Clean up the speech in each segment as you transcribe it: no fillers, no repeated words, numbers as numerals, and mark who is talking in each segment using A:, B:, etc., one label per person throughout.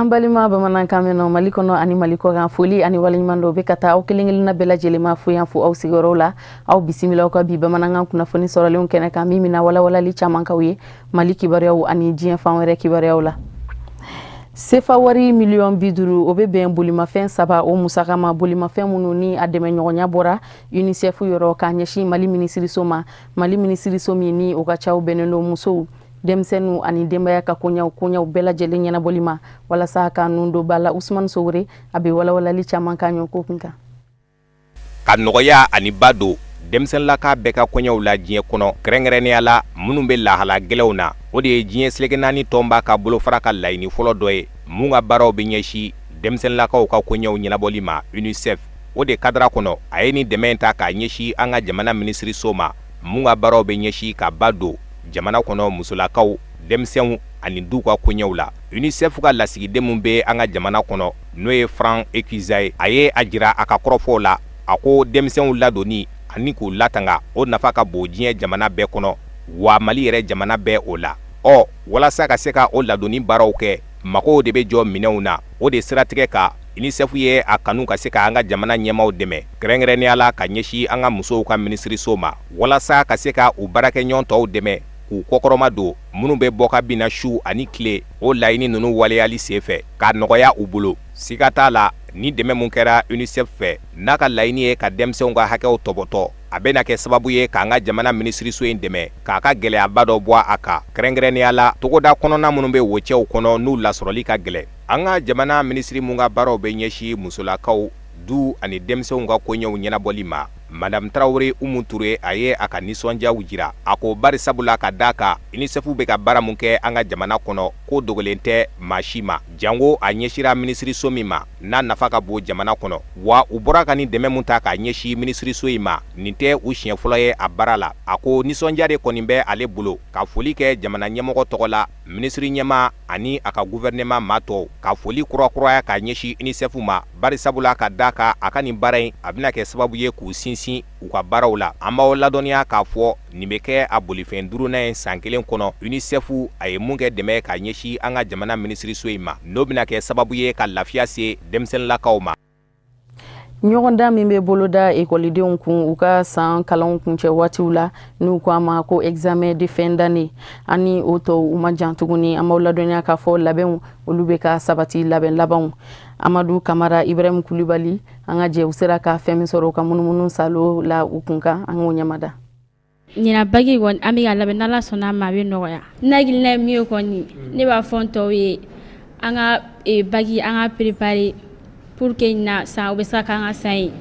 A: An balima bamanankan mɛn Mali kɔnɔ ani Mali kɔkan, foli ani waleɲuman dɔw bɛ ka taa aw kelen kelenna bɛɛ lajɛlen ma fo yan, fo aw sigiyɔrɔw la. Aw bisimila aw ka bi bamanankan kunnafoni sɔrɔlenw kɛnɛ kan, min bɛna walawalali caman k'aw ye Mali kibaruyaw ani diɲɛ fan wɛrɛ kibaruyaw la. Sefa wari miliyɔn 50, o bɛ bɛn bolimafɛn saba o musaka ma, bolimafɛn minnu ni a dɛmɛɲɔgɔnya bɔra UNICEF yɔrɔ k'a ɲɛsin Mali minisiriso ma. Mali minisiriso min ni o ka caw bɛnnen don musow, denmisɛnninw ani denbaya ka koɲaw bɛɛ lajɛlen ɲɛnabɔli ma, walasa ka nun don ba la. Usumani Sowore, a bɛ walawalali caman k'a ɲɛ ko kun kan.
B: Ka nɔgɔya ani ba don denmisɛnninlaka bɛɛ ka kɔɲɔw la diɲɛ kɔnɔ, kɛrɛnkɛrɛnnenya la minnu bɛ lahala gɛlɛnw na, o de ye diɲɛ seleke naani tɔnba ka bolofara ka laɲini fɔlɔ dɔ ye, mun ka baaraw bɛ ɲɛsin denmisɛnninlakaw ka koɲɛw ɲɛnabɔli ma, UNICEF. O de kadara kɔnɔ, a ye nin dɛmɛ ta k'a ɲɛsin an ka jamana minisiriso ma, mun ka baaraw bɛ ɲɛsin ka ba don jamana kɔnɔ musolakaw, denmisɛnw ani duw ka koɲɛw la. UNICEF ka lasigiden min bɛ an ka jamana kɔnɔ, n'o ye Franck Ekiza ye, a ye a jira a ka kɔrɔfɔw la, a ko denmisɛnw ladonni ani k'u latanga, o nafa ka bon diɲɛ jamana bɛɛ kɔnɔ, wa Mali yɛrɛ jamana bɛɛ o la. Ɔ walasa ka se ka o ladonni baaraw kɛ, magow de bɛ jɔ minɛnw na. O de siratigɛ kan, UNICEF ye a kanu ka se ka an ka jamana ɲɛmaw dɛmɛ, kɛrɛnkɛrɛnnenya la ka ɲɛsin an ka musow ka minisiriso ma, walasa ka se ka u baarakɛɲɔgɔn tɔw dɛmɛ k'u kɔkɔrɔma don, minnu bɛ bɔ ka binna su ani tile o laɲini ninnu waleyali senfɛ, k'a nɔgɔya u bolo. Siga t'a la, ni dɛmɛ mun kɛra UNICEF fɛ, n'a ka laɲini ye ka denmisɛnw ka hakɛw tɔbɔtɔ, a bɛna kɛ sababu ye k'an ka jamana minisiriso in dɛmɛ k'a ka gɛlɛyaba dɔ bɔ a kan, kɛrɛnkɛrɛnnenya la togoda kɔnɔna minnu bɛ wocɛw kɔnɔ, n'u lasɔrɔli ka gɛlɛn. An ka jamana minisiri mun ka baaraw bɛ ɲɛsin musolakaw, du ani denmisɛnw ka koɲɛw ɲɛnabɔli ma, Madame Tarawele Umu Ture, a ye a ka nisɔndiyaw jira. A ko bari sabula ka d'a kan UNICEF bɛ ka baara mun kɛ an ka jamana kɔnɔ, ko dogolen tɛ maa si ma, jango a ɲɛsira minisiriso min ma, n'a nafa ka bon jamana kɔnɔ. Wa u bɔra ka nin dɛmɛ mun ta k'a ɲɛsin minisiriso in ma, nin tɛ u siɲɛ fɔlɔ ye a baara la. A ko nisɔndiya de kɔni bɛ ale bolo ka foli kɛ jamana ɲɛmɔgɔ tɔgɔ la, minisiri ɲɛma ani a ka gouvernement maa tɔw, ka foli kurakuraya k'a ɲɛsin UNICEF ma, bari sabula ka d'a kan a ka nin baara in, a bɛna kɛ sababu ye k'u sinsin u ka baaraw la. An b'aw ladɔnniya k'a fɔ nin bɛ kɛ a bolifɛn duurunan ye san kelen kɔnɔ, UNICEF a ye mun kɛ dɛmɛ k'a ɲɛsin an ka jamana minisiriso in ma, n'o bɛna kɛ sababu ye ka lafiya se denmisɛnninlakaw ma.
A: Ɲɔgɔndan min bɛ boloda ekɔlidenw kun u ka san kalanw kuncɛ waatiw la, n'u ko a ma ko examen de fin d'année, ani o tɔw, u ma jan tuguni. An b'aw ladɔnniya k'a fɔ labɛnw, olu bɛ ka sabati, labɛn labanw. Amadu Kamara, Ibrahim Kulibali, an ka jɛ u sera ka fɛn min sɔrɔ u ka munumunu salo la u kun kan, an k'o ɲɛmada.
C: Ɲinan bac kɔni, an bɛ ka labɛn. N'Ala sɔnna a ma, a bɛ nɔgɔya. Ne hakilina ye min ye kɔni, ne b'a fɔ n tɔw ye, an ka bac, an ka préparer pour que ɲinan san o bɛ se ka k'an ka san ye.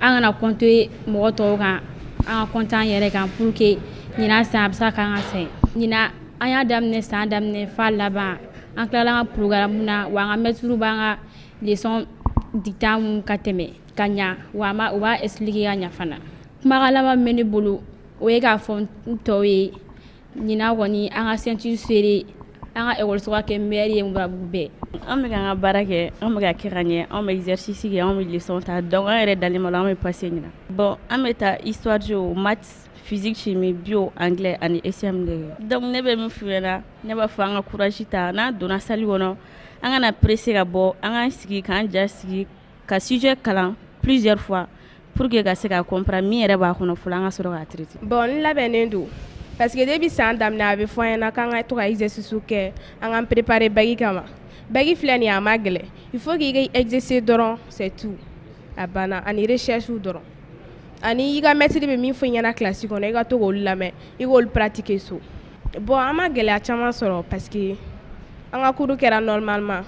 C: An kana compter mɔgɔ tɔw kan, an ka compter an yɛrɛ kan, pour que ɲinan san a bɛ se ka k'an ka san ye. Ɲinan an y'a daminɛ, san daminɛ f'a laban, an tilala an ka programme na wa. An ka maître b'an ka leçon dictée mun ka tɛmɛ ka ɲa wa, u b'a expliquer ka ɲa fana. Kumakan laban min bɛ ne bolo, o ye k'a fɔ n tɔw ye, ɲinan kɔni, an ka ceinture serrer, an ka ekɔliso ka kɛ meilleur ye Murabugu bɛɛ.
D: An bɛ k'an ka baara kɛ, an bɛ ka kɛ ka ɲɛ, anw bɛ exercice kɛ, anw bɛ leçon ta, donc an yɛrɛ dalen b'a la an bɛ passer ɲinan. Bon, an bɛ taa histoire géo, maths, physique, chimie, bio, anglais ani SCM de kɛ. Donc ne bɛ min f'u ɲɛna, ne b'a fɔ an ka courage ta. N'an donna salle kɔnɔ, an kana presser ka bɔ, an k'an sigi k'an ja sigi ka sujet kalan plusieurs fois pour que ka se ka comprendre min yɛrɛ b'a kɔnɔ fɔlɔ, an ka sɔrɔ k'a traiter.
E: Bon, n labɛnnen don parce que depuis san daminɛ, a bɛ fɔ an ɲɛna k'an ka to ka exercice kɛ, an k'an préparer bac kama. Bac filɛ nin ye, a ma gɛlɛn, il faut k'i ka exercer dɔrɔn, c'est tout, a banna, ani recherche dɔrɔn, ani i ka maître bɛ min fɔ i ɲɛna classe kɔnɔ, i ka to k'olu lamɛn, i k'olu pratiquer so. Bon, an ma gɛlɛya caman sɔrɔ parce que an ka cours kɛra normalement,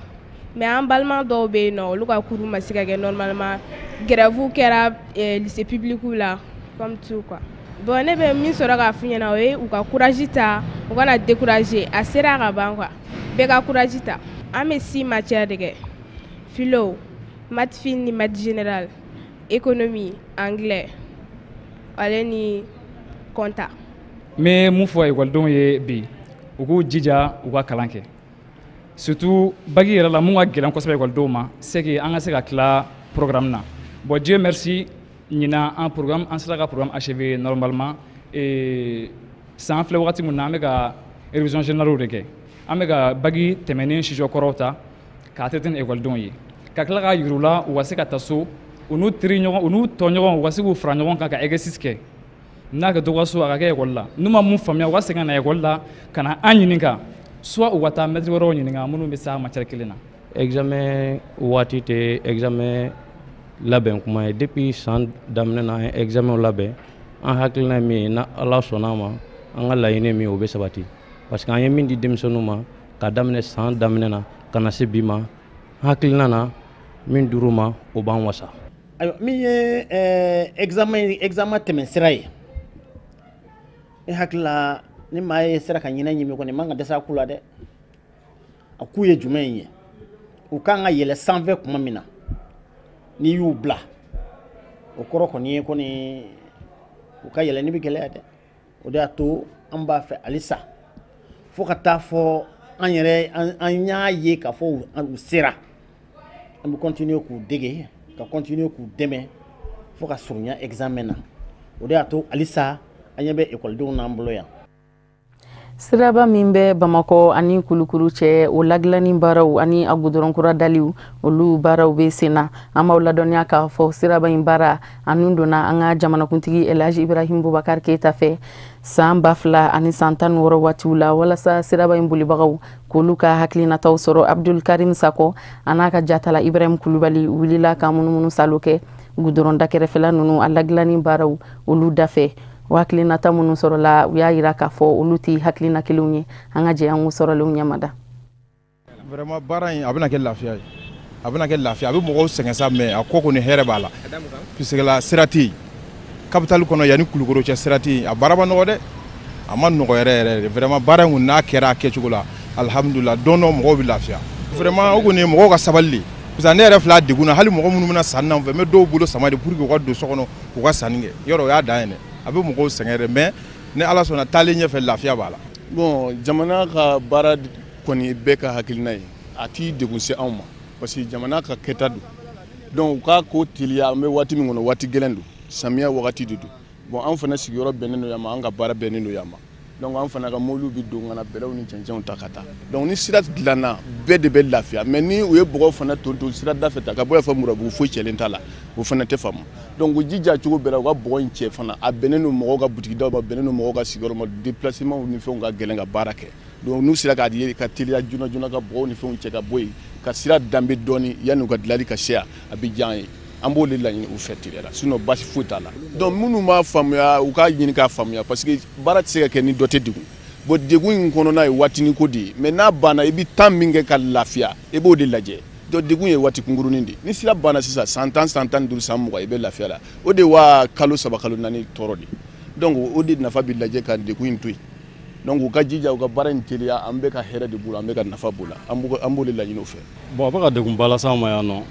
E: mais an balima dɔw bɛ yen nɔ, olu ka cours ma se ka kɛ normalement, grève kɛra lycée public la, comme tout quoi. Bon, ne bɛ min sɔrɔ k'a f'u ɲɛna, o ye u ka courage ta, u kana décourager, a sera ka ban quoi, bɛɛ ka courage ta. An bɛ six matières de kɛ: philo, maths fine ni maths générale, économie, anglais ale ni compta.
F: N bɛ mun fɔ ekɔlidenw ye bi? U k'u jija u ka kalan kɛ, surtout bac yɛrɛ la. Mun ka gɛlɛn kosɛbɛ ekɔlidenw ma, c'est que an ka se ka tila programme na. Bon, Dieu merci, ɲinan an programme, an sera ka programme achever normalement. Et san filɛ wagati min na, an bɛ ka révision générale de kɛ, an bɛ ka bac tɛmɛnen sujet kɔrɔw ta. k'a traiter ekɔlidenw ye, ka tila k'a yir'u la u ka se ka taa so, u n'u teri ɲɔgɔn, u n'u tɔɲɔgɔnw, u ka se k'u fara ɲɔgɔn kan ka exercice kɛ. N'a kɛ dɔ ka so, a ka kɛ ekɔli la. N'u ma mun faamuya, u ka segin ka na ekɔli la ka na an ɲininka, soit u ka taa maître wɛrɛw ɲininka minnu bɛ s'a matière kelen na.
G: Examen waati tɛ examen labɛn kuma ye. Depuis san daminɛ na, an ye examen labɛn. An hakilina ye min ye, ni Ala sɔnna a ma, an ka laɲini ye min ye, o bɛ sabati, parce que an ye min di denmisɛnninw ma ka daminɛ san daminɛ na ka na se bi ma, an hakilina na min dir'u ma, o b'an wasa.
H: Ayiwa, min ye examen tɛmɛsira ye, ne hakili la, ni maa ye sera ka ɲinɛ ɲimi kɔni, man ka dɛsɛ a ku la dɛ. A ku ye jumɛn ye? U kan ka yɛlɛ sanfɛ tuma min na, n'i y'u bila, o kɔrɔ kɔni ye kɔni u ka yɛlɛ ni bɛ gɛlɛya dɛ. O de y'a to an b'a fɛ halisa fo ka taa fɔ an yɛrɛ an y'a ye k'a fɔ u sera, an bɛ continuer k'u dege, ka continuer k'u dɛmɛ fo ka surunya examen na. O de y'a to halisa an ɲɛ bɛ ekɔlidenw n'an bolo yan.
A: Siraba min bɛ Bamakɔ ani Kulukuru cɛ, o ladilanni baaraw ani a gudɔrɔn daliw, olu baaraw bɛ sen na. An b'aw ladɔnniya k'a fɔ siraba in baara a nun donna an ka jamanakuntigi Elhaji Ibrahim Boubacar Keita fɛ san 2016 waatiw la, walasa siraba in bolibagaw k'olu ka hakilinataw sɔrɔ. Abdul Karim Sakɔ a n'a ka jatala Ibrahim Kulubali wulila ka munumunu salo kɛ gudɔrɔn dakɛrɛfɛla ninnu a ladilanni baaraw olu dafɛ. O hakilinata minnu sɔrɔla, u y'a yira k'a fɔ olu tɛ hakilina kelenw ye. An ka jɛ an k'u sɔrɔlenw ɲɛmada.
I: Vraiment, baara in a bɛna kɛ lafiya ye, a bɛna kɛ lafiya. A bɛ mɔgɔw sɛgɛn sa, mais a ko kɔni hɛrɛ b'a la, puisque la sira tɛ yen capitale kɔnɔ yanni Kulukoro cɛ, sira tɛ yen. A baara ma nɔgɔ dɛ, a ma nɔgɔ yɛrɛ yɛrɛ de. Vraiment, baara in kɔni n'a kɛra a kɛcogo la, alhamdulilah, don dɔ mɔgɔw bɛ lafiya. Vraiment, o kɔni ye mɔgɔw ka sabali de, parce que ne yɛrɛ filɛ a degun na. Hali mɔgɔ minnu bɛna sanni na n fɛ, n bɛ dɔw bolo sama de pour que u ka don so kɔnɔ u ka sanni kɛ. Yɔrɔ o y'a dan ye dɛ, a bɛ mɔgɔw sɛgɛn yɛrɛ, mais ni Ala sɔnna, taalen ɲɛfɛ lafiya b'a la.
J: Bon, jamana ka baara kɔni bɛɛ ka hakilina ye, a t'i degun se anw ma, parce que jamana ka kɛta don. Donc u k'a ko teliya. An bɛ waati min kɔnɔ, waati gɛlɛn don, samiya wagati de don. Bon, an fana sigiyɔrɔ bɛnnen don yan ma, an ka baara bɛnnen don yan ma. Donc an fana ka mobiliw bɛ don ka na bɛlɛw ni cɛncɛnw ta ka taa. Donc ni sira dilanna, bɛɛ de bɛ lafiya. Mais ni u ye bɔgɔ fana ton ton sira da fɛ ta ka bɔ yan fɔ Murabugu, foyi cɛlen t'a la, o fana tɛ faamu. Donc u jija cogo bɛɛ la, u ka bɔgɔ in cɛ fana. A bɛnnen don mɔgɔw ka butigidaw ma, a bɛnnen don mɔgɔw ka sigiyɔrɔ ma, déplacement ni fɛnw ka gɛlɛn ka baara kɛ. Donc n'u sera k'a ye ka teliya joona joona ka bɔgɔw ni fɛnw cɛ ka bɔ yen, ka sira danbe dɔɔni yanni u ka dilanli ka se yan, a bɛ diya an ye. An b'o de laɲini u fɛ teliya la, sinon baasi foyi t'a la. Donc minnu m'a faamuya, u k'a ɲini k'a faamuya, parce que baara tɛ se ka kɛ ni dɔ tɛ degun. Bon, degun in kɔnɔna ye waatinin ko de ye, mais n'a banna, i bɛ temps min kɛ ka lafiya, i b'o de lajɛ. Donc degun ye waati kunkurunin de ye. Ni sira banna sisan, san 10, san 15, san 20, i bɛ lafiya la. O de wa kalo 3, kalo 4 tɔɔrɔ de. Donc o de nafa bɛ lajɛ ka degun in to yen. Donc u ka jija u ka baara in teliya. An bɛ ka hɛrɛ de b'u la, an bɛ ka nafa b'u la, an b'o de laɲini u fɛ.
K: Bon, a bɛ ka degunba las'an ma yan nɔ,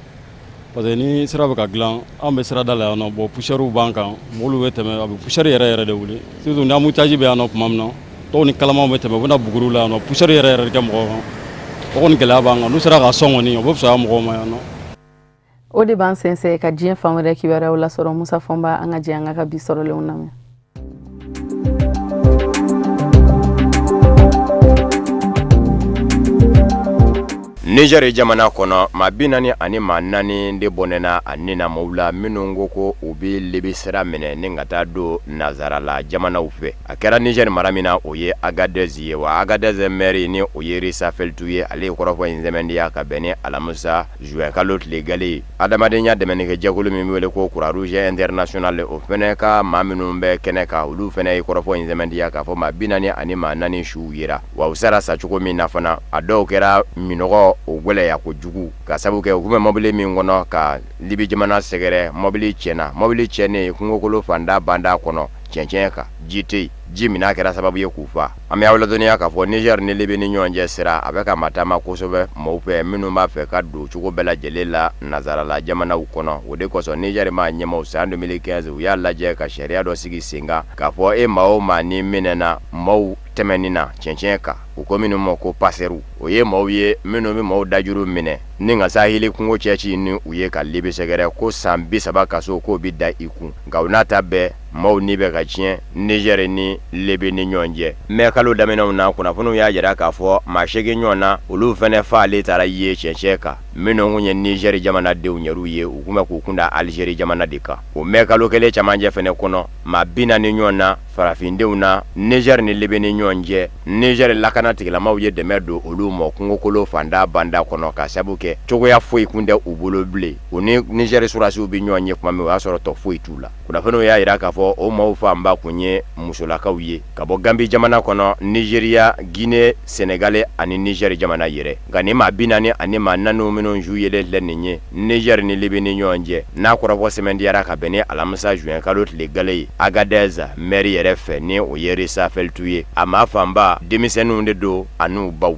K: parce que ni sira bɛ ka dilan, an bɛ sirada la yan nɔ. Bon, poussière b'an kan, mɔbiliw bɛ tɛmɛ, a bɛ poussière yɛrɛ yɛrɛ de wuli, surtout ni embouteillage bɛ yan nɔ tuma min na, dɔw ni kalamanw bɛ tɛmɛ, u bɛna buguriw la yan nɔ, poussière yɛrɛ yɛrɛ de kɛ mɔgɔw kan. O kɔni gɛlɛya b'an kan. N'u sera ka sɔn kɔni, o bɛ fisaya mɔgɔw ma yan nɔ.
A: O de b'an sɛnsɛn ka diɲɛ fan wɛrɛ kibaruyaw lasɔrɔ. Musa Fɔnba, an ka jɛ an ka bi sɔrɔlenw lamɛn.
B: Niger jamana kɔnɔ, maa 44 de bɔnɛna a ni na maaw la minnu ko ko u bɛ Libi sira minɛ ni ka taa don Nazarala jamanaw fɛ. A kɛra Niger mara min na, o ye Agadez ye. Wa Agadez maire, ni o ye Rissa Feltou ye, ale ye kɔrɔfɔ in sɛmɛndiya ka bɛn ni alamisa juin kalo tile gale ye. Adamadenya dɛmɛnikɛ jɛkulu min bɛ wele ko Croix Rouge International, o fɛnɛ ka maa minnu bɛ kɛnɛ kan, olu fɛnɛ ye kɔrɔfɔ in sɛmɛndiya k'a fɔ maa 44 suw yera. Wa u sera sa cogo min na fana, a dɔw kɛra minɔgɔ o gwɛlɛya kojugu, ka sabu kɛ u kun bɛ mɔbili min kɔnɔ ka Libi jamana sɛgɛrɛ, mɔbili tiɲɛna. Mɔbili tiɲɛnen kungokolo fanda banda kɔnɔ, cɛncɛn kan, ji tɛ yen, ji min kɛra sababu ye k'u fa. An bɛ aw ladɔnniya k'a fɔ Niger ni Libi ni ɲɔgɔn cɛ sira, a bɛ ka mataama kosɛbɛ maaw fɛ minnu b'a fɛ ka don cogo bɛɛ lajɛlen la Nazarala jamanaw kɔnɔ. O de kosɔn Niger maa ɲɛmaaw, san 2015, u y'a lajɛ ka sariya dɔ sigi sen kan k'a fɔ e maa o maa ni minɛna maaw tɛmɛni na cɛncɛn kan,
L: U ko minnu ma ko pasɛriw, o ye maaw ye minnu bɛ maaw dajuru minɛ ni ka saheli kungo cɛci ni u ye ka Libi sɛgɛrɛ ko san 30 kaso k'o bɛ da i kun. Nka o n'a ta bɛɛ, maaw ni bɛ ka tiɲɛ Niger ni Libi ni ɲɔgɔn cɛ. Mɛ kalo daminɛw na, kunnafoniw y'a jira k'a fɔ maa 8 ɲɔgɔn na, olu fana faale taara ye cɛncɛn kan, minnu kun ye Niger jamanadenw yɛrɛw ye, u kun bɛ k'u kun da Algérie jamana de kan. O mɛ kalo kelen camancɛ fana kɔnɔ, maa 40 ɲɔgɔn na farafindenw na Niger ni Libi ni ɲɔgɔn cɛ, Niger lakana tigilamaw ye dɛmɛ don olu ma kungokolo fanda banda kɔnɔ, ka sabu kɛ cogoya foyi kun tɛ u bolo bilen. U ni Niger surasiw bɛ ɲɔgɔn ye tuma min, o y'a sɔrɔ tɔ foyi t'u la. Kunnafoniw y'a jira k'a fɔ o maaw fanba kun ye musolakaw ye ka bɔ Gambi jamana kɔnɔ, Nigeria, Guinée, Sénégal ani Niger jamana yɛrɛ. Nka nin maa 40 ani maa 4 minnu su yelen filɛ nin ye Niger ni Libi ni ɲɔgɔn cɛ, n'a kɔrɔfɔ sɛmɛntiyara ka bɛn ni alamisa juin kalo tile gale ye Agadez mɛri yɛrɛ fɛ, ni o ye Rissa Feltou ye. A maa fanba denmisɛnninw de don an'u baw.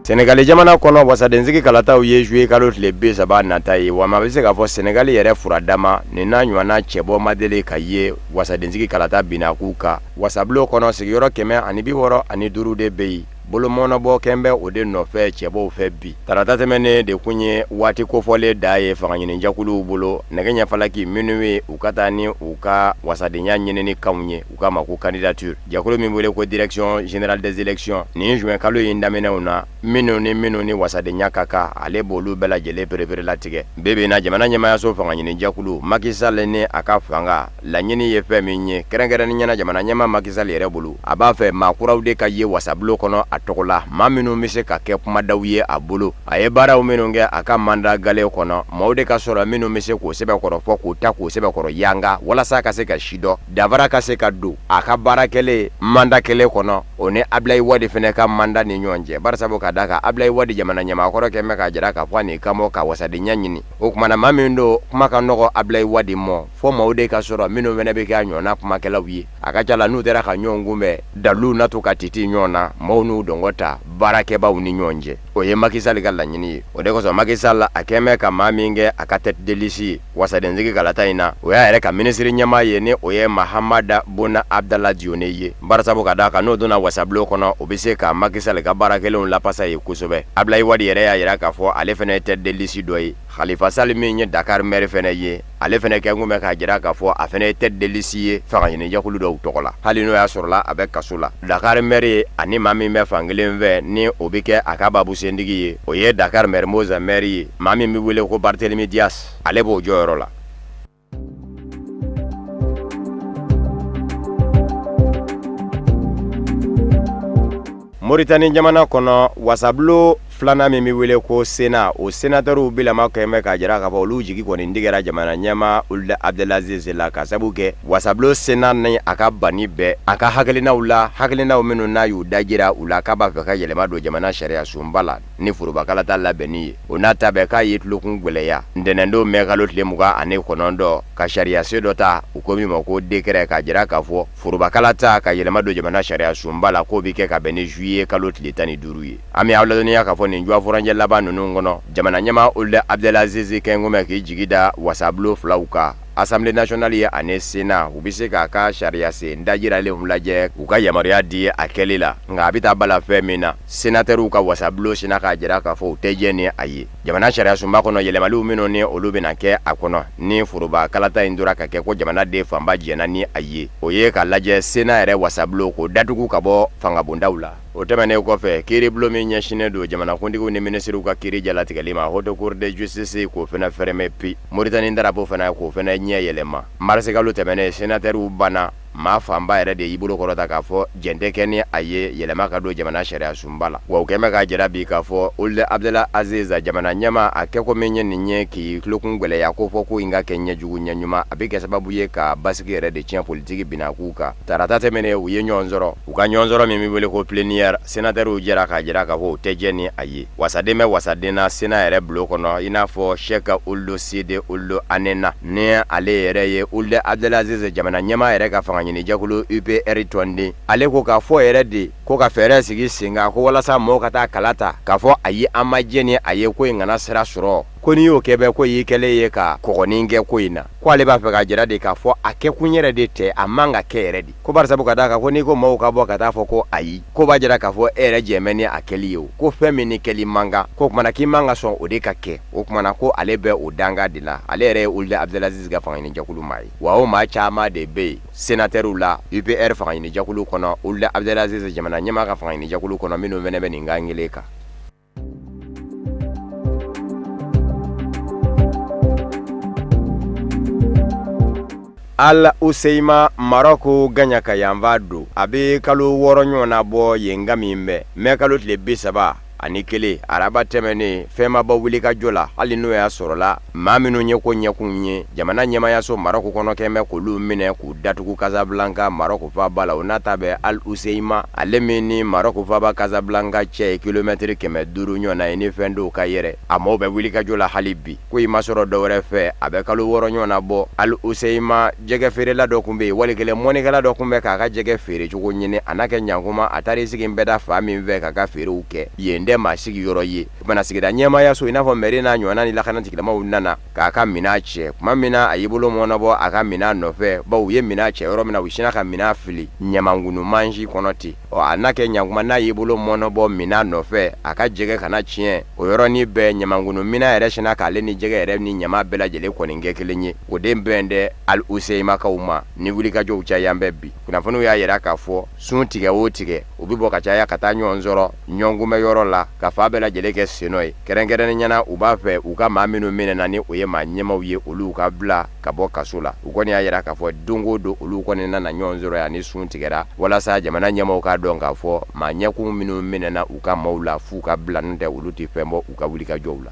L: Senegali jamana kɔnɔ, wasadensigi kalataw ye juillet kalo tile 30 nata ye. Wa maa bɛ se k'a fɔ Senegali yɛrɛ furadama nin n'a ɲɔgɔnna cɛbɔ ma deli ka ye wasadensigi kalata binakun kan. Wasabulon kɔnɔ sigiyɔrɔ 165 de bɛ yen. Bolomɔnɔbɔ kɛn bɛ o de nɔfɛ cɛbɔw fɛ bi. Tarata tɛmɛnen de kun ye waati kofɔlen da ye fangaɲinijɛkuluw bolo, nɛgɛ ɲɛfalaki minnu ye u ka taa ni u ka wasadenya ɲinini kanw ye, u k'a ma ko candidature. Jɛkulu min wele ko direction générale des élections, nin juin kalo in daminɛw na, minnu ni wasadenya ka kan, ale b'olu bɛɛ lajɛlen perepere latigɛ. Bi na jamana ɲɛmaayaso fangaɲinijɛkulu Macky Sall ni a ka fanga laɲini ye fɛn min ye, kɛrɛnkɛrɛnnenya la jamana ɲɛmaa Macky Sall yɛrɛ bolo, a b'a fɛ maa kuraw de ka ye wasabulon kɔnɔ a tɔgɔ la, maa minnu bɛ se ka kɛ kumadaw ye a bolo. A ye baaraw minnu kɛ a ka mandat gale kɔnɔ, maaw de ka sɔrɔ minnu bɛ se k'o sɛbɛkɔrɔ fɔ, k'o ta k'o sɛbɛkɔrɔ yanga, walasa ka se ka si dɔn, danfara ka se ka don a ka baara kɛlen mandat kelen kɔnɔ, o ni Ablaye Wade fana ka mandat ni ɲɔgɔn cɛ. Barisabu ka d'a kan Ablaye Wade jamana ɲɛmaakɔrɔ kɛn bɛ k'a jira k'a fɔ a ni kanbɔ ka wasadenya ɲini. O tuma na maa min don, kuma ka nɔgɔ Ablaye Wade mɔ, fɔ maaw de ka sɔrɔ minnu fana bɛ kɛ a ɲɔgɔnna kumakɛlaw ye. A ka ca la n'u taara ka ɲɔgɔn kunbɛn, daliluw na to ka titi ɲɔgɔn na, maaw n'u dɔngɔ ta baarakɛbaaw ni ɲɔgɔn cɛ. O ye Macky Sall ka laɲini ye. O de kosɔn Macky Sall a kɛn bɛ ka maa min kɛ a ka tête de liste ye wasadensigi kalata in na, o y'a yɛrɛ ka minisiri ɲɛmaa ye, ni o ye Mahamada Boun Abdallah Dionne ye. Barisabu ka d'a kan n'o donna wasabulon kɔnɔ, o bɛ se ka Macky Sall ka baara kɛlenw lapasa ye kosɛbɛ. Ablaye Wade yɛrɛ y'a jira k'a fɔ ale fana ye tête de liste dɔ ye. Khalifa Sall min ye Dakar maire fana ye, ale fana kɛ kun bɛ k'a jira k'a fɔ a fana ye tête de liste ye fangaɲinijɛkulu dɔw tɔgɔ la, hali n'o y'a sɔrɔla a bɛ kaso la. Dakar maire ani maa min bɛ fankelen fɛ ni o bɛ kɛ a ka babusentigi ye, o ye Dakar Mermoz maire ye, maa min bɛ wele ko Barthélemy Dias, ale b'o jɔyɔrɔ la. Mauritanie jamana kɔnɔ, wasabulon filanan min bɛ wele ko Sénat, o sénateurw bilama kɛn bɛ k'a jira k'a fɔ olu jigi kɔni tigɛra jamana ɲɛmaa Ould Abdelaziz la, ka sabu kɛ wasabulon Sénat ni a ka banni bɛɛ a ka hakilinaw la, hakilinaw minnu n'a y'u dajira u la k'a b'a fɛ ka yɛlɛma don jamana sariya sunba la ni forobakalata labɛnni ye. O n'a ta bɛɛ k'a ye tulokun gwɛlɛya ntɛnɛndon mɛ kalo tile 29 ka sariya sen dɔ ta, u ko min ma ko décret, k'a jira k'a fɔ forobakalata ka yɛlɛma don jamana sariya sunba la k'o bɛ kɛ ka bɛn ni juillet kalo tile 15 ye. An bɛ aw ladɔnniya k'a fɔ nin juwa furancɛ laban ninnu kɔnɔ, jamana ɲɛmaa Ould Abdelaziz kɛn kun bɛ k'i jigi da wasabulon filaw kan, Assemblée nationale ye ani Sénat, u bɛ se k'a ka sariya sen dajiralenw lajɛ k'u ka yamaruya di a kɛli la. Nka a bɛ taa bala fɛn min na, sénateurw ka wasabulon sinna k'a jira k'a fɔ u tɛ jɛ ni a ye. Jamana sariya sunba kɔnɔ, yɛlɛmaliw minnu ni olu bɛna kɛ a kɔnɔ ni foroba kalata in tora ka kɛ ko jamanaden fanba jɛnna ni a ye, o ye k'a lajɛ Sénat yɛrɛ wasabulon k'o datugu ka bɔ fangabondaw la. O tɛmɛnen kɔfɛ, kiiribulon min ɲɛsinnen don jamanakuntigiw ni minisiriw ka kiiri jalatigɛli ma, Haute Cour de justice, k'o fana fermer pi. Mauritanie drapeau fana k'o fana ɲɛ yɛlɛma. Marisikalo tɛmɛnen, sénateurw banna, maa fanba yɛrɛ de y'i bolo kɔrɔta k'a fɔ jɛn tɛ kɛ ni a ye yɛlɛma ka don jamana sariya sunba la. Wa u kɛn bɛ k'a jira bi k'a fɔ Ould Abdelaziz jamana ɲɛmaa a kɛko min ye nin ye k'i tulokun gwɛlɛya ko fɔ ko in ka kɛ ɲɛjugu ɲɛɲuman, a bɛ kɛ sababu ye ka basigi yɛrɛ de tiɲɛ politiki binakun kan. Tarata tɛmɛnen, u ye ɲɔgɔn sɔrɔ, u ka ɲɔgɔn sɔrɔ min bɛ wele ko plénière, sénateurw jɛra k'a jira k'a fɔ u tɛ jɛ ni a ye. Wasaden bɛ wasaden na Sénat yɛrɛ bulon kɔnɔ, i n'a fɔ Cheikh Ould Sidi Ould Anena, ni ale yɛrɛ ye Ould Abdelaziz jamana ɲɛmaa yɛrɛ ka fangaɲinijɛkulu UPR tɔnden. Ale ko k'a fɔ yɛrɛ de ko ka fɛɛrɛ sigi sen kan ko walasa mɔgɔw ka taa kala ta k'a fɔ ayi, an ma jɛ ni a ye ko in kana sira sɔrɔ. Ko n'i y'o kɛ bɛ ko y'i kɛlen ye ka kɔgɔnin kɛ ko in na. Ko ale b'a fɛ ka jira de k'a fɔ a kɛkun yɛrɛ de tɛ, a man ka kɛ yɛrɛ de. Ko barisabu ka d'a kan ko n'i ko maaw ka bɔ ka taa fɔ ko ayi, ko b'a jira k'a fɔ e yɛrɛ jɛn bɛ ni a kɛli ye o. Ko fɛn min ni kɛli man kan, ko kumana k'i man ka sɔn o de ka kɛ. O kumana ko ale bɛ o danga de la. Ale yɛrɛ ye Ould Abdelaziz ka fangaɲinijɛkulu maa ye. Wa o maa caman de bɛ yen sénateur la UPR fangaɲinijɛkulu kɔnɔ, Ould Abdelaziz jamana ɲɛmaa ka fangaɲinijɛkulu kɔnɔ, minnu fana bɛ nin kan kelen kan. Al Hoceima Maroc gaɲaka yanfa don, a bɛ kalo 6 ɲɔgɔnna bɔ yen ka min bɛ mɛ kalo tile 31 araba tɛmɛnen fɛn ma bɔ wuli ka jɔ la, hali n'o y'a sɔrɔla maa minnu ye ko ɲɛkun ye jamana ɲɛmayaso Maroc kɔnɔ kɛn bɛ k'olu minɛ k'u datugu Casablanca Maroc faaba la. O n'a ta bɛɛ Al Hoceima ale min ni Maroc faaba Casablanca cɛ ye kilomɛtiri 500 ɲɔgɔnna ye ni fɛn dɔw ka yɛrɛ, a maaw bɛ wuli ka jɔ la hali bi. Ko i ma sɔrɔ dɔwɛrɛ fɛ, a bɛ kalo 6 ɲɔgɔnna bɔ. Al Hoceima jɛgɛ feerela dɔ tun bɛ yen, wali kelen mɔnikɛla dɔ tun bɛ k'a ka jɛgɛ feere cogo ɲini, a n'a kɛ ɲankuma a taara i sigi n bɛ da fa min fɛ k'a ka feerew kɛ yen dɛ maa sigiyɔrɔ ye. O sigida ɲɛmaaya so i n'a fɔ mairie n'a ɲɔgɔnna ni lakana tigilamaw nana k'a ka minɛn cɛ. Tuma min na a y'i bolo mɔnɔbɔ a ka minɛn nɔfɛ, bawo u ye minɛn cɛ yɔrɔ min na, u sinna ka minɛn fili ɲamankunu mansin kɔnɔ ten. Ɔ a n'a kɛ ɲankuma n'a y'i bolo mɔnɔbɔ minɛn nɔfɛ a ka jɛgɛ kana tiɲɛ, o yɔrɔnin bɛɛ ɲamankunu minɛn yɛrɛ sinna k'ale ni jɛgɛ yɛrɛ ni ɲama bɛɛ lajɛlen kɔni kɛ kelen ye. O den bɛn dɛ Al Hoceimakaw ma ni wulikajɔw caya bɛ bi. Kunnafoniw y'a jira k'a fɔ sun tigɛ o tigɛ u bɛ bɔ ka caya ka taa ɲɔgɔn sɔrɔ ɲɔgɔnkunbɛyɔrɔ la ka fa bɛɛ lajɛlen kɛ sennɔ ye. Kɛrɛnkɛrɛnnen ɲɛna u b'a fɛ u ka maa minnu minɛna ni o ye maa ɲɛmaw ye, olu ka bila ka bɔ kaso la. U kɔni y'a jira k'a fɔ don o don olu kɔni nana ɲɔgɔn sɔrɔ yan ni sun tigɛra, walasa jamana ɲɛmaw k'a dɔn k'a fɔ maa ɲɛkun minnu minɛna u ka maaw la f'u ka bila, n'o tɛ olu tɛ fɛn bɔ u ka wulikajɔw la.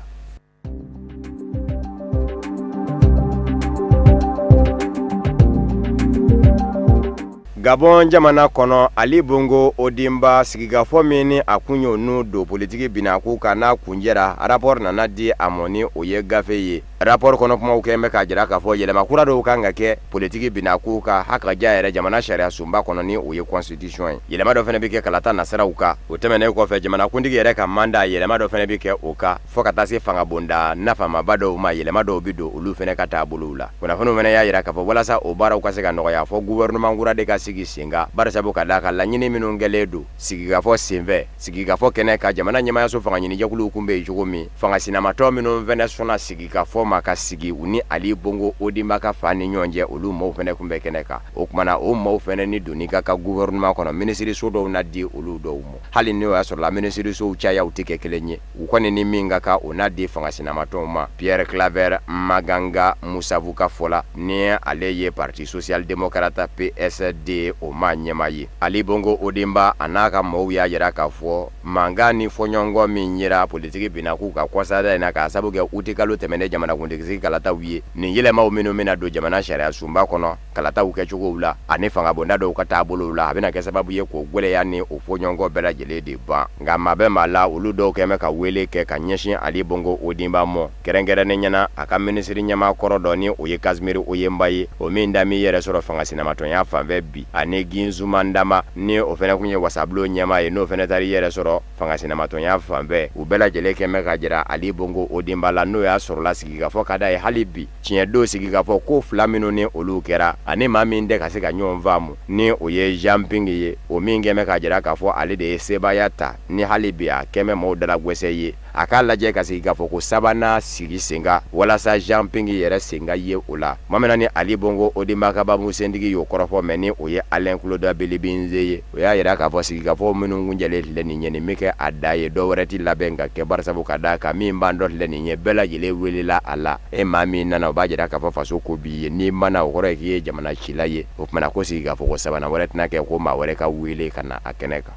L: Gabon jamana kɔnɔ, Ali Bongo Ondimba sigikafɔ min ni a kun y'o n'u don politiki binako kan n'a kunjɛra, rapport nana di a mɔ ni o ye gafe ye. Rapport kɔnɔ kumaw kɛn bɛ k'a jira k'a fɔ yɛlɛma kura dɔw kan ka kɛ politiki binako kan haka ja yɛrɛ jamana sariya sunba kɔnɔ ni o ye constitution ye. Yɛlɛma dɔ fana bɛ kɛ kalata nasiraw kan. O tɛmɛnen kɔfɛ, jamanakuntigi yɛrɛ ka mandat yɛlɛma dɔ fana bɛ kɛ o kan, fo ka taa se fangabonda nafamaba dɔw ma, yɛlɛma dɔw bɛ don olu fana ka taabolow la. Kunnafoniw fana y'a jira k'a fɔ walasa o baaraw ka se ka nɔgɔya, fɔ gouvernement kura de ka sigi sen kan, barisabu ka d'a kan laɲini minnu kɛlen don sigikafɔ senfɛ, sigikafɔ kɛnɛ ka jamana ɲɛmayaso fangaɲinijɛkuluw kun bɛ yen cogo min, fanga sinamatɔ minnu fana sɔnna sigikafɔ ma ka sigi u ni Ali Bongo Ondimba ka fa ni ɲɔgɔn cɛ, olu maaw fana kun bɛ kɛnɛ kan. O kumana o maaw fana ni donni ka kan gouvernement kɔnɔ, minisiriso dɔw na di olu dɔw ma, hali n'o y'a sɔrɔ la minisirisow cayaw tɛ kɛ kelen ye. U kɔni ni min ka kan o n'a di fanga sinamatɔw ma. Pierre Claver Maganga Musavu ka fɔ la, ni ale ye parti social démocrate PSD o maa ɲɛmaa ye. Ali Bongo Ondimba a n'a ka maaw y'a jira k'a fɔ mankan ni fɔɲɔgɔnkɔ min yera politiki binakun kan kɔsada in na k'a sababu kɛ uti kalo tɛmɛnen jamanakuntigi kalataw ye, nin yɛlɛmaw minnu bɛna don jamana sariya sunba kɔnɔ kalataw kɛcogow la ani fangabonda dɔw ka taabolow la, a bɛna kɛ sababu ye k'o gwɛlɛya ni o fɔɲɔgɔnkɔ bɛɛ lajɛlen de ban. Nka maa bɛ maa la, olu dɔw kɛn bɛ ka wele kɛ ka ɲɛsin Ali Bongo Ondimba mɔ, kɛrɛnkɛrɛnnen ɲɛna a ka minisiri ɲɛmaa kɔrɔ dɔ ni o ye Casimir Oyemba ye, o min da m'i yɛrɛ sɔrɔ fanga sinamatɔnya fanfɛ bi, ani Guy Nzuma Ndama ni o fana kun ye wasabulon ɲɛmaa ye, n'o fana taara i yɛrɛ sɔrɔ fanga sinamatɔnya fanfɛ. U bɛɛ lajɛlen kɛn bɛ ka jira Ali Bongo Ondimba la, n'o y'a sɔrɔla sigikafɔ ka d'a ye hali bi. Tiɲɛ don sigikafɔ ko fila minnu ni olu kɛra, ani maa min tɛ ka se ka ɲɔgɔn faamu ni o ye Jean Ping ye, o min kɛn bɛ ka jira k'a fɔ ale de ye sebaaya ta ni hali bi a kɛn bɛ maaw dala gwɛsɛ ye. A k'a lajɛ ka sigi k'a fɔ ko sabanan sigi sen kan walasa Jean Ping yɛrɛ sen ka ye o la. Tuma min na ni Ali Bongo Ondimba ka bamusentigi y'o kɔrɔfɔ mɛn ni o ye Alain Claude Bilie-By-Nze ye, o y'a jira k'a fɔ sigikafɔ minnu kunjɛlen filɛ nin ye, nin bɛ kɛ a da ye, dɔ wɛrɛ ti labɛn ka kɛ, barisabu ka d'a kan min b'an dɔ filɛ nin ye, bɛɛ lajɛlen welela a la. E maa min nana, o b'a jira k'a fɔ faso ko b'i ye, n'i ma na o kɔrɔ ye k'i ye jamana cila ye. O kumana ko sigikafɔ ko sabanan wɛrɛ tɛna kɛ ko maa wɛrɛ ka wele ka na a kɛnɛ kan.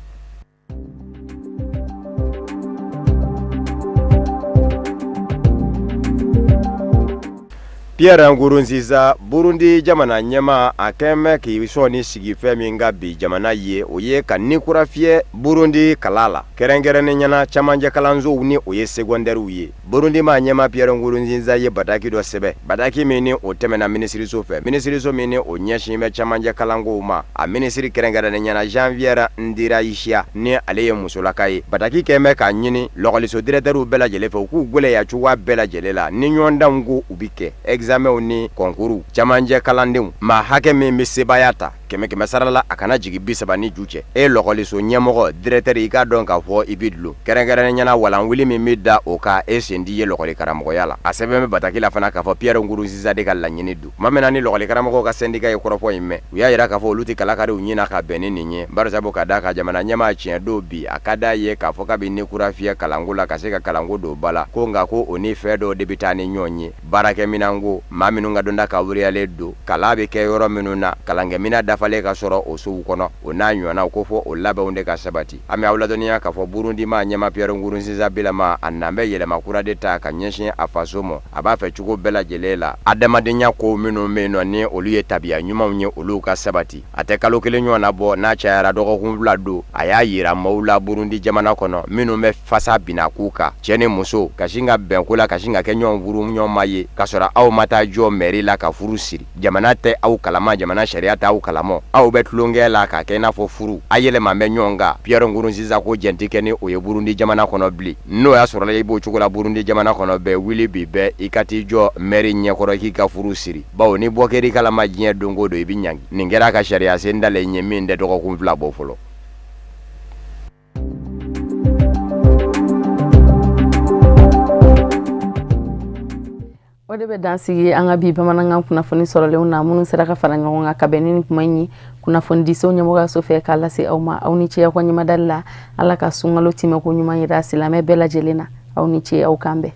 L: Pierre Nkurunziza, Burundi jamana ɲɛmaa, a kɛn bɛ k'i sɔn ni sigi fɛn min ka bi jamana ye, o ye ka ni kura fiyɛ Burundi kala la, kɛrɛnkɛrɛnnen ɲɛna camancɛ kalansow ni o ye segɔndɛriw ye. Burundi maa ɲɛmaa Pierre Nkurunziza ye bataki dɔ sɛbɛn, bataki min ni o tɛmɛna minisiriso fɛ, minisiriso min ni o ɲɛsin bɛ camancɛ kalankow ma. A minisiri, kɛrɛnkɛrɛnnen ɲɛna Janvière Ndirahisha, ni ale ye musolaka ye, bataki kɛn bɛ k'a ɲini lɔkɔliso directeurw bɛɛ lajɛlen fɛ, u k'u gwɛlɛya cogoya bɛɛ lajɛlen la ni ɲɔgɔndanw ko u bi kɛ, examenw ni concours. Camancɛ kalandenw maa hakɛ min bɛ sebaaya ta, kɛmɛ kɛmɛ sara la, a kana jigin 30 ni ju cɛ. E lɔkɔliso ɲɛmɔgɔ, directeur, i k'a dɔn k'a fɔ i bi dulon, kɛrɛnkɛrɛnnen ɲɛna walan wuli min bɛ da o kan, e sen t'i ye lɔkɔli karamɔgɔya la. A sɛbɛn bɛ bataki la fana k'a fɔ Pierre Nkurunziza de ka laɲini don. Tuma min na ni lɔkɔli karamɔgɔw ka syndicat ye kɔrɔfɔ in mɛn, u y'a yira k'a fɔ olu tɛ kalakari u ɲin na ka bɛn ni nin ye, barisabu ka d'a kan jamana ɲɛmaa, tiɲɛ don, bi a ka d'a ye k'a fɔ k'a bɛ ni kura fiyɛ kalanko la, ka se ka kalanko don ba la, ko nka ko o ni fɛn dɔw de bɛ taa ni ɲɔgɔn ye: baarakɛminɛnko, maa minnu ka dɔnta ka wuriyalen don, kalan bɛ kɛ yɔrɔ minnu na, kalankɛminɛn dafalen ka sɔrɔ o sow kɔnɔ, o n'a ɲɔgɔnnaw, ko fɔ o labɛnw de ka sabati. An bɛ aw ladɔnniya k'a fɔ Burundi maa ɲɛmaa Pierre Nkurunziza bilama, a nan bɛ yɛlɛma kura de ta ka ɲɛsin a faso ma. A b'a fɛ cogo bɛɛ lajɛlen la, adamadenya ko minnu bɛ yen nɔ ni olu ye tabiya ɲumanw ye, olu ka sabati. A tɛ kalo kelen ɲɔgɔn na bɔ, n'a cayara dɔgɔkun 2 don, a y'a yira maaw la Burundi jamana kɔnɔ minnu bɛ fasa binna k'u kan, cɛ ni muso ka sin ka bɛnko la, ka sin ka kɛ ɲɔgɔn furu ɲɔgɔnma ye, k'a sɔrɔ aw ma taa jɔ mairie la ka furu siri. Jamana tɛ aw kalama, jamana sariya tɛ aw kalama, aw bɛ tulonkɛ la k'a kɛ i n'a fɔ furu a yɛlɛma bɛ ɲɔgɔn kan. Pierre Nkurunziza ko jɛn tɛ kɛ ni o ye Burundi jamana kɔnɔ bilen. N'o y'a sɔrɔ i b'o cogo la Burundi jamana kɔnɔ, bɛɛ wuli bi bɛɛ i ka t'i jɔ mairie ɲɛkɔrɔ k'i ka furu siri, bawo ni bɔ kɛr'i kalama diɲɛ don o don, i bɛ ɲangi. Nin kɛra ka sariya sen dalen ye min tɛ dɔgɔkun 2 bɔ fɔlɔ.
A: O de bɛ dan sigi an ka bi bamanankan kunnafoni sɔrɔlenw na, minnu sera ka fara ɲɔgɔn kan ka bɛn ni nin kuma in ye kunnafonidiso ɲɛmɔgɔyaso fɛ k'a lase aw ma. Aw ni ce aw ka ɲɛmadali la. Ala ka sunkalo tɛmɛko ɲuman yira silamɛ bɛɛ lajɛlen na. Aw ni ce, aw kan bɛn.